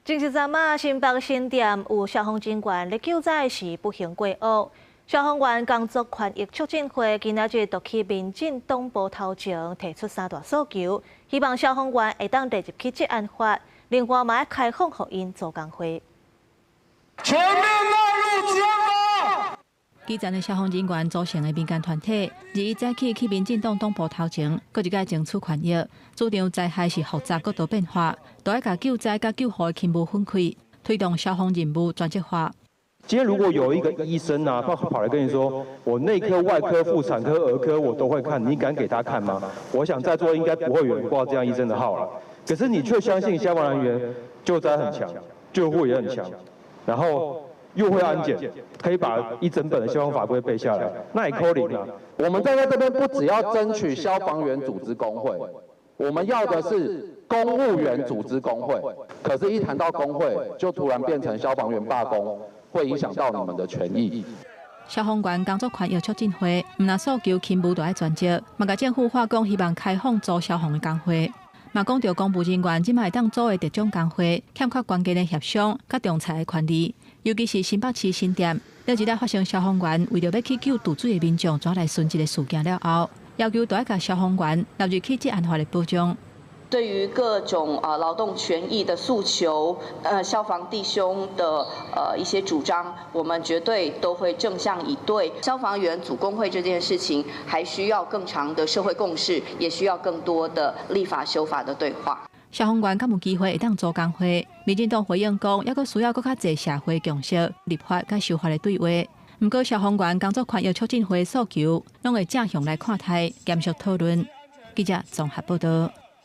前一陣仔，新北新店有消防人員咧救災時不幸過屋。消防員工作權益促進會今仔日就去民進黨部頭前提出三大訴求，希望消防員會當列入去職安法，另外嘛愛開放予𪜶組工會。全面納入職安法。基層的消防人員組成的民間團體，二一早起去民進黨黨部頭前，閣一擺爭取權益，主張災害是複雜閣多變化，都愛共救災佮救護的勤務分開，推動消防任務專職化。今天如果有一個醫生啊，跑跑來跟你說，我內科、外科、婦產科、兒科我都會看，你敢給他看嗎？我想在座應該不會有人掛這樣醫生的號了。可是你卻相信消防人員救災很強，救護也很強，然後又會安檢，可以把一整本的消防法規背下來，那也可能啊。我們站在這邊不只要爭取消防員組織工會，我們要的是公務員組織工會。可是，一談到工會，就突然變成消防員罷工，會影響到你們的權益。消防員工作權益促進會，毋但訴求勤務都愛專職，嘛共政府喊講希望開放組消防的工會，嘛講著公務人員這擺會當組的特種工會，欠缺關鍵的協商佮仲裁的權利。尤其是新北市新店，這一日發生消防員為著欲去救墜水的民眾，跩來殉職的事件了後，要求都愛共消防員納入去職安法的保障。對於各種啊勞動權益的訴求，消防弟兄的一些主張，我們絕對都會正向以對。消防員組工會這件事情，還需要更長的社會共識，也需要更多的立法修法的對話。消防員敢有機會會當組工會？民進黨回應講，猶閣需要閣較濟社會共識、立法佮修法的對話。毋過消防員工作權益促進會訴求，攏會正向來看待，嚴肅討論。記者綜合報道。